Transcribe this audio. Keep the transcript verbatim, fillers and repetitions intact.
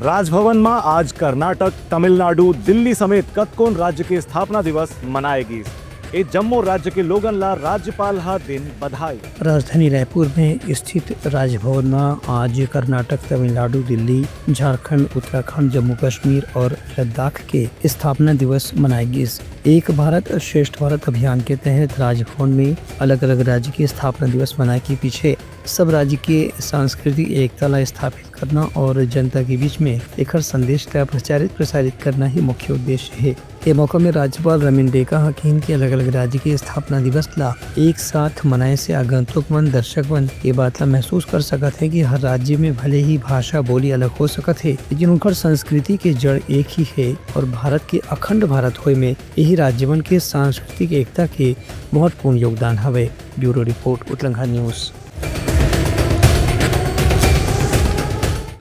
राजभवन म आज कर्नाटक, तमिलनाडु, दिल्ली समेत कतकोन राज्य के स्थापना दिवस मनाए गिस। ए जम्मो राज्य के लोगन ला राज्यपाल ह दिन बधाई। राजधानी रायपुर में स्थित राजभवन म आज कर्नाटक, तमिलनाडु, दिल्ली, झारखंड, उत्तराखंड, जम्मू कश्मीर और लद्दाख के स्थापना दिवस मनाए गिस। एक भारत श्रेष्ठ भारत अभियान के तहत राजभवन में अलग-अलग राज्य के स्थापना दिवस मनाए के पीछे सब राज्य के सांस्कृतिक एकता ला स्थापित करना और जनता के बीच में एखर संदेश ला प्रचारित प्रसारित करना ही मुख्य उद्देश्य हे। ए मौका में राज्यपाल रमेन डेका ह कहिन कि अलग-अलग राज्य के स्थापना दिवस ला एक साथ मनाए से आगंतुक मन, दर्शक मन ये बात ला महसूस कर सकत हे कि हर राज्य में भले ही भाषा बोली अलग हो सकत हे, लेकिन उनकर संस्कृति के जड़ एक ही हे और भारत के अखंड भारत होए में यही राज्य मन के सांस्कृतिक एकता के महत्वपूर्ण योगदान हवे। ब्यूरो रिपोर्ट, उतलंघा न्यूज।